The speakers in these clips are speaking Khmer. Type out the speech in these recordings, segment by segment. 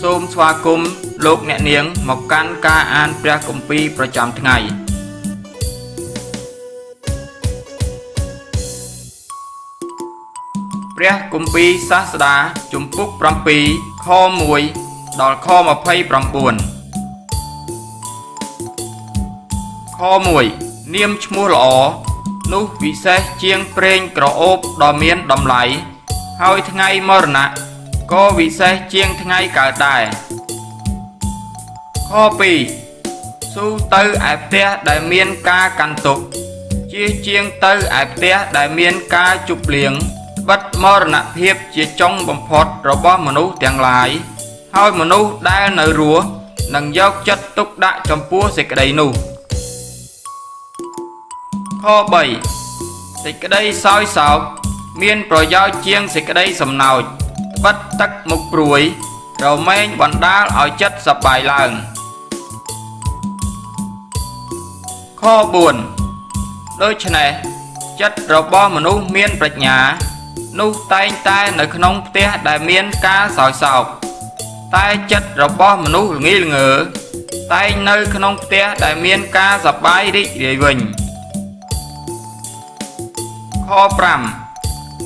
សូមស្វាគមន៍លោកអ្នកនាងមកកាន់ការអានព្រះគម្ពីរប្រចាំថ្ងៃព្រះគម្ពីរសាស្តាជំពូក7ខ1ដល់ខ29ខ1នាមឈ្មោះល្អនោះវិសេសជាងប្រេងក្រអូបដ៏មានតម្លៃហើយថ្ងៃមរណៈក៏វិសេសជាងថ្ងៃកើតដែរខ2ស៊ូទៅឯផ្ទះដែលមានការកាន់ទុក្ខជាជាងទៅឯផ្ទះដែលមានការជប់លៀងបិទមរណភាពជាចុងបំផុតរបស់មនុស្សទាំងឡាយហើយមនុស្សដែលនៅរស់នឹងយកចិត្តទុកដាក់ចំពោះសេចក្តីនោះខ3សេចក្តីសោយសោកមានប្រយោជន៍ជាងសេចក្តីសំណោចត្បិតទឹកមុខព្រួយរមែងបណ្ដាលឲ្យចិត្តសប្បាយឡើងខ4ដូច្នេះចិត្តរបស់មនុស្សមានប្រាជ្ញានោះតែងតែនៅក្នុងផ្ទះដែលមានការសោយសោកតែចិត្តរបស់មនុស្សល្ងីល្ងើតែងនៅក្នុងផ្ទះដែលមានការសប្បាយរីករាយវិញខ5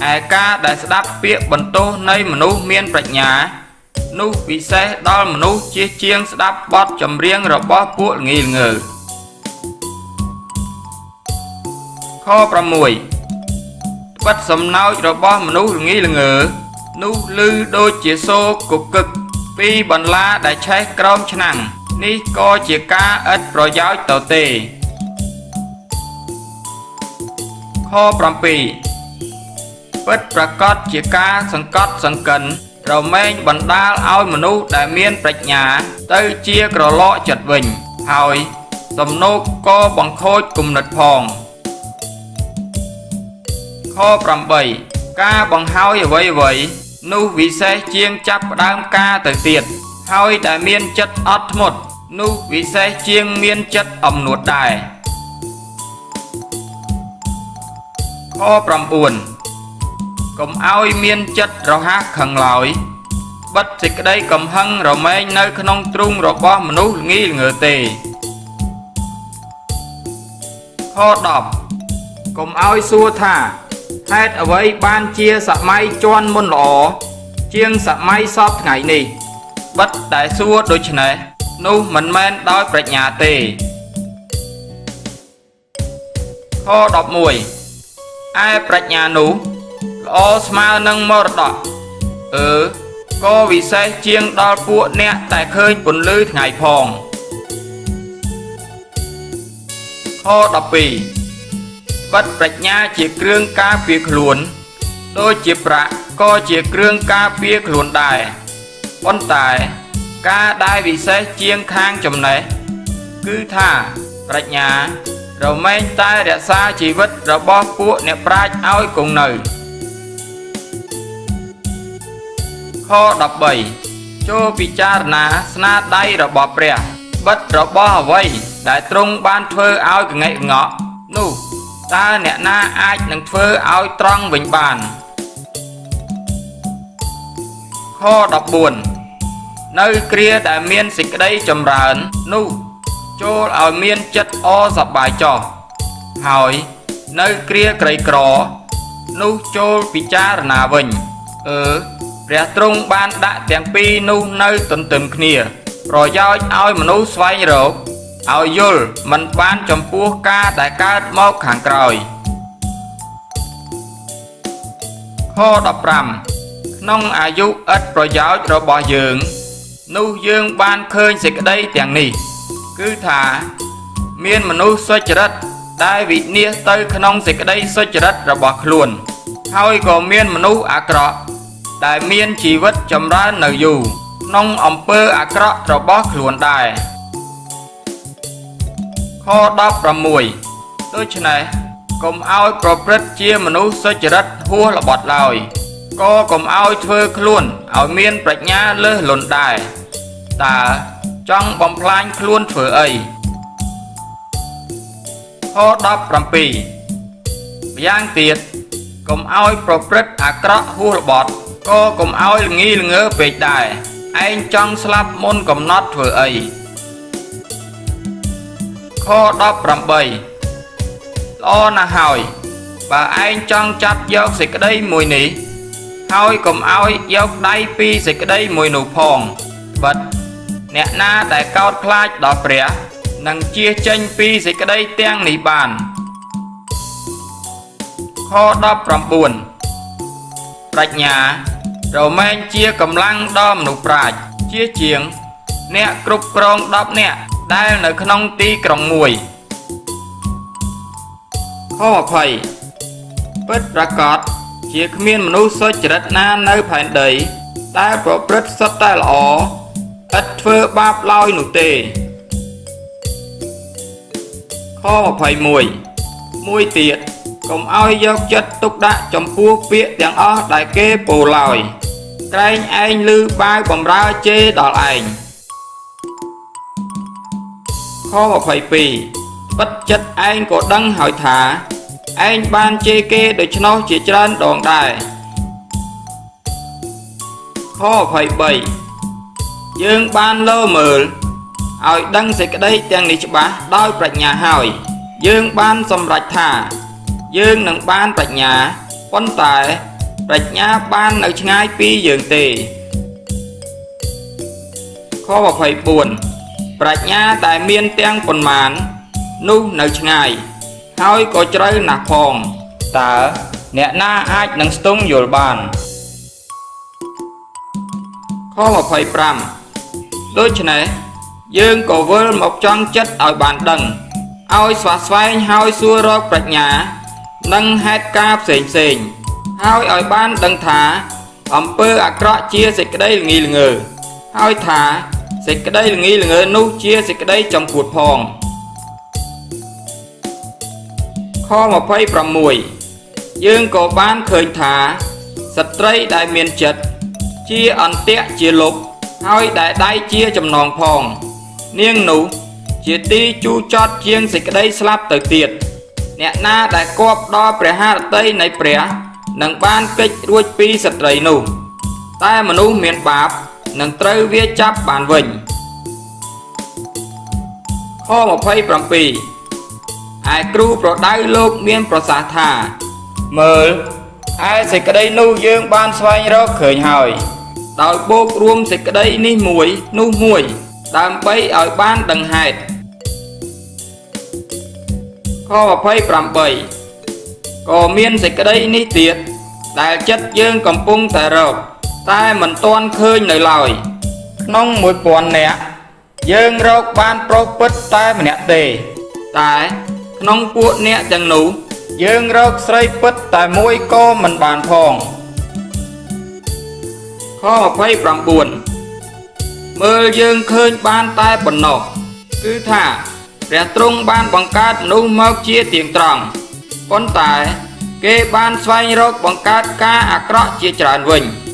ឯការដែលស្ដាប់ពាក្យបន្ទោសនៃមនុស្សមានប្រាជ្ញានោះពិសេសដល់មនុស្សជាជាងស្ដាប់បទចម្រៀងរបស់ពួកល្ងីល្ងើខ6ត្បិតសំណោចរបស់មនុស្សល្ងីល្ងើនោះឮដូចជាសូរគគឹកពីបន្លាដែលឆេះក្រោមឆ្នាំងនេះក៏ជាការឥតប្រយោជន៍ទៅទេខ7ពិតប្រាកដជាការសង្កត់សង្កិនរមែងបណ្ដាលឲ្យមនុស្សដែលមានប្រាជ្ញាទៅជាក្រឡកចិត្តវិញហើយសំណូកក៏បង្ខូចគំនិតផងខ8ការបង្ហើយអ្វីៗនោះវិសេសជាងចាប់ផ្ដើមការទៅទៀតហើយដែលមានចិត្តអត់ធ្មត់នោះវិសេសជាងមានចិត្តអំនួតដែរខ9កុំឲ្យមានចិត្តរហ័សខឹងឡើយបិទសេចក្តីកំហឹងរមែងនៅក្នុងទ្រូងរបស់មនុស្សល្ងីល្ងើទេខ10កុំឲ្យសួរថាហេតុអ្វីបានជាសម័យជន់មុនល្អជាងសម័យសព្វថ្ងៃនេះបិទតែសួរដូច្នេះនោះមិនមែនដោយប្រាជ្ញាទេខ11ឯប្រាជ្ញានោះល្អស្មើនឹងមរតកក៏វិសេសជាងដល់ពួកអ្នកតែឃើញពន្លឺថ្ងៃផងខ12បិទប្រាជ្ញាជាគ្រឿងការពារខ្លួនដូចជាប្រាក់ក៏ជាគ្រឿងការពារខ្លួនដែរប៉ុន្តែការដែលវិសេសជាងខាងចំណេះគឺថាប្រាជ្ញារមែងតែរក្សាជីវិតរបស់ពួកអ្នកប្រាជ្ញឲ្យគង់នៅខ13ចូលពិចារណាស្នាដៃរបស់ព្រះបិទរបស់អ្វីដែលទ្រង់បានធ្វើឲ្យកងេកងក់នោះតើអ្នកណាអាចនឹងធ្វើឲ្យត្រង់វិញបានខ14នៅគ្រាដែលមានសេចក្តីចម្រើននោះចូលឲ្យមានចិត្តអសប្បាយចោះហើយនៅគ្រាក្រីក្រនោះចូលពិចារណាវិញព្រះទ្រង់បានដាក់ទាំងពីរនោះនៅទន្ទឹមគ្នាប្រយោជន៍ឲ្យមនុស្សស្វែងរកឲ្យយល់មិនបានចំពោះការដែលកើតមកខាងក្រោយខ15ក្នុងអាយុឥតប្រយោជន៍របស់យើងនោះយើងបានឃើញសេចក្តីទាំងនេះគឺថាមានមនុស្សសុចរិតដែលវិនាសទៅក្នុងសេចក្តីសុចរិតរបស់ខ្លួនហើយក៏មានមនុស្សអាក្រក់ដែលមានជីវិតចម្រើននៅយូរក្នុងអំពើអាក្រក់របស់ខ្លួនដែរខ16ដូច្នេះកុំឲ្យប្រព្រឹត្តជាមនុស្សសុចរិតហួសល្បត់ឡើយក៏កុំឲ្យធ្វើខ្លួនឲ្យមានប្រាជ្ញាលើសលន់ដែរតើចង់បំផ្លាញខ្លួនធ្វើអីខ17ម្យ៉ាងទៀតកុំឲ្យប្រព្រឹត្តអាក្រក់ហួសល្បត់ក៏កុំឲ្យល្ងីល្ងើពេកដែរ ឯងចង់ស្លាប់មុនកំណត់ធ្វើអីខ18ល្អណាស់ហើយបើឯងចង់ចាប់យកសេចក្តីមួយនេះហើយកុំឲ្យយកដៃពីសេចក្តីមួយនោះផងត្បិតអ្នកណាដែលកោតខ្លាចដល់ព្រះនឹងជៀសចេញពីសេចក្តីទាំងនេះបានខ19ប្រាជ្ញារមែងជាកម្លាំងដល់មនុស្សប្រាជ្ញជាជាងអ្នកគ្រប់គ្រង10នាក់ដែលនៅក្នុងទីក្រុងមួយខ20ពិតប្រាកដជាគ្មានមនុស្សសុចរិតណានៅផែនដីដែលប្រព្រឹត្តសុទ្ធតែល្អឥតធ្វើបាបឡើយនោះទេខ21មួយទៀតកុំឲ្យយកចិត្តទុកដាក់ចំពោះពាក្យទាំងអស់ដែលគេពោលឡើយក្រែងឯងឮបាវបំរើជេរដល់ឯងខ22ពិតចិត្តឯងក៏ដឹងហើយថាឯងបានជេរគេដូច្នោះជាច្រើនដងដែរខ23យើងបានលោមើលឲ្យដឹងសេចក្តីទាំងនេះច្បាស់ដោយប្រាជ្ញាហើយយើងបានសម្រេចថាយើងនឹងបានប្រាជ្ញាប៉ុន្តែប្រាជ្ញាបាននៅឆ្ងាយពីយើងទេខ24ប្រាជ្ញាដែលមានទាំងប៉ុន្មាននោះនៅឆ្ងាយហើយក៏ជ្រៅណាស់ផងតើអ្នកណាអាចនឹងស្ទង់យល់បានខ25ដូច្នេះយើងក៏វិលមកចង់ចិត្តឲ្យបានដឹងឲ្យស្វះស្វែងហើយសួររកប្រាជ្ញានិងហេតុការណ៍ផ្សេងផ្សេងហើយឲ្យបានដឹងថាអំពើអាក្រក់ជាសេចក្តីល្ងីល្ងើហើយថាសេចក្តីល្ងីល្ងើនោះជាសេចក្តីចំគួតផងខ26យើងក៏បានឃើញថាស្ត្រីដែលមានចិត្តជាអន្ទាក់ជាលុបហើយដែលដៃជាចំណងផងនាងនោះជាទីជូរចត់ជាងសេចក្តីស្លាប់ទៅទៀតអ្នកណាដែលគប់ដល់ព្រះハរតីនៃព្រះនឹងបានគេចរួចពីស្ត្រីនោះតែមនុស្សមានបាបនឹងត្រូវវាចាប់បានវិញខ27ឯគ្រូប្រដៅលោកមានប្រសាសន៍ថាមើលឯសេចក្តីនោះយើងបានស្វែងរកឃើញហើយដោយបូករួមសេចក្តីនេះមួយនោះមួយដើម្បីឲ្យបានដឹងហេតុខ28ក៏មានសេចក្តីនេះទៀតដែលចិត្តយើងកំពុងតែរកតែមិនទាន់ឃើញនៅឡើយក្នុង1000នាក់យើងរកបានប្រុសពិតតែម្នាក់ទេតែក្នុងពួកអ្នកទាំងនោះយើងរកស្រីពិតតែមួយក៏មិនបានផងខ29មើលយើងឃើញបានតែប៉ុណ្ណោះគឺថាព្រះទ្រង់បានបង្កើតមនុស្សមកជាទៀងត្រង់ប៉ុន្តែគេបានស្វែងរកបង្កើតការអាក្រក់ជាច្រើនវិញ។